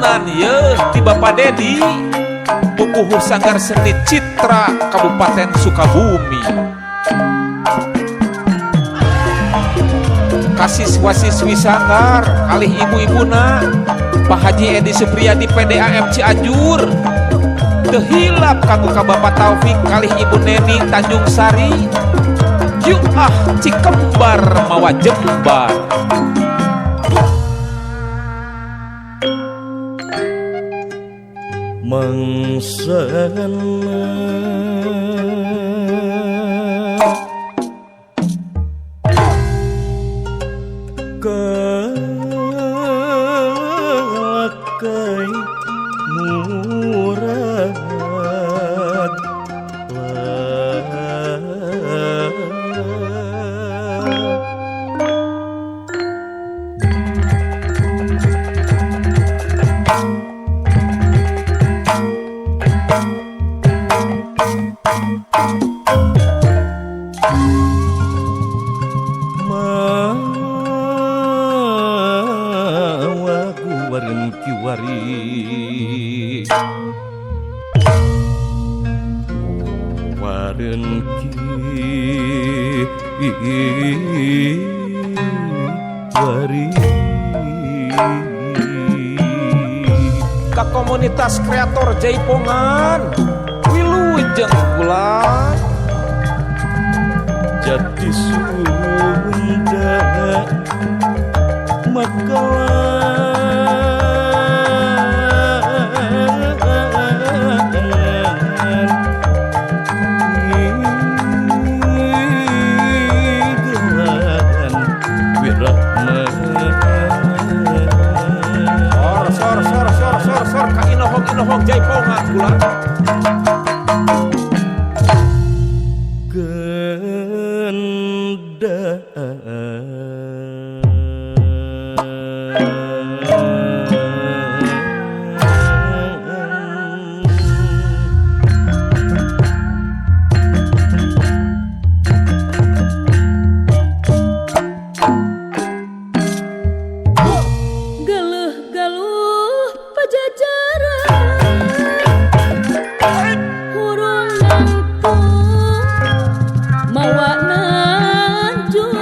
Pangsanan ye ti Bapak Dedi Pupuhu Sanggar Seni Citra Kabupaten Sukabumi. Kasiswa-siswi sanggar kalih ibu-ibuna Pak Haji Edi Supriyadi PDAM Cianjur. Teu hilap kanggo ka Bapak Taufik kalih Ibu Neni Tanjung Sari. Yuk ah Cikembar mawa jembar. Mengsana kalakai murad kiwari waren kiwari ka komunitas kreator Jaipongan wilujeng bulan jati Sunda maka Inohong Jaipongan bulan genda Galuh-galuh pajajaran hurung nangtung mawa nanjung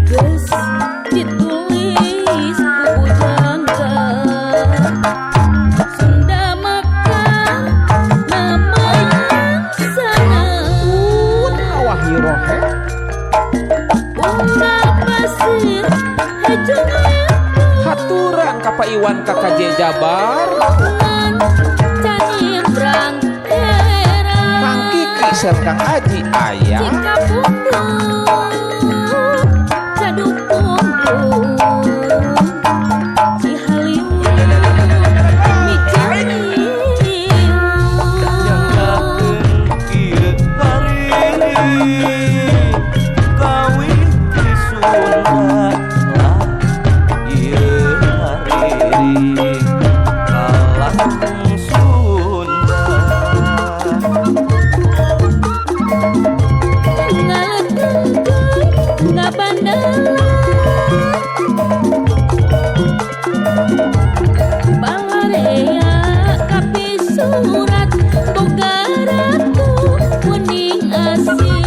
geus ditulis ku pujangga Sunda maka nama sana Awahirohe unggal pasir hejo haturan ka Pak Iwan KKJ Jabar canimbrang era Kang Kiki sareng Kang Aji aya Cikapundung Cadupungkung Cihaliwung Miciliwung ieu hariri kawin ti Sunda lah ieu hariri kalang Sunda Ngaletengkeun ngabandelan Balarea kapisurat boga ratu wening asih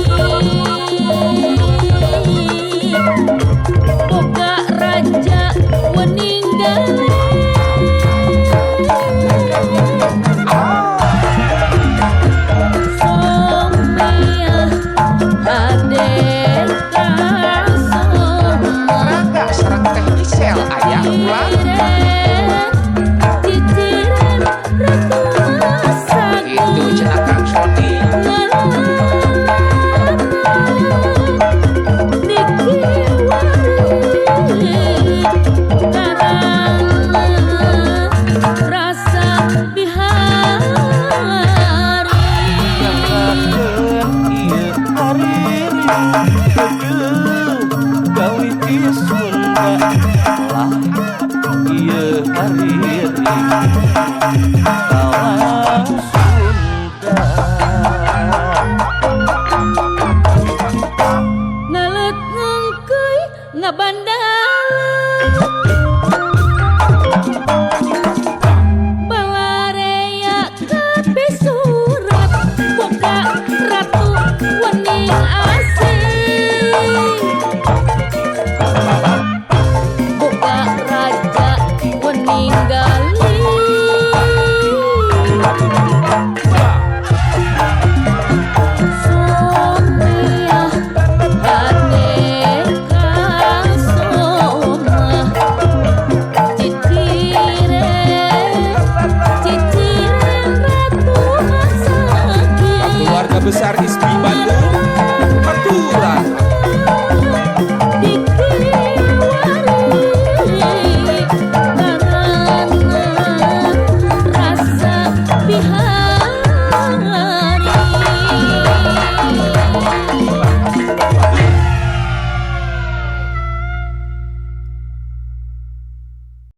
boga raja wening galih Somiah Haden Kasoma Rangga sareng Teh Isel aya ulang Ciciren Ratu itu Masagung cenah Kang Sony Rasa bihari Nyanggakeun ieu hariri heueuh gawi ti Sunda lah ieu hariri kalang Sunda Ngalet ngengkeuy ngaban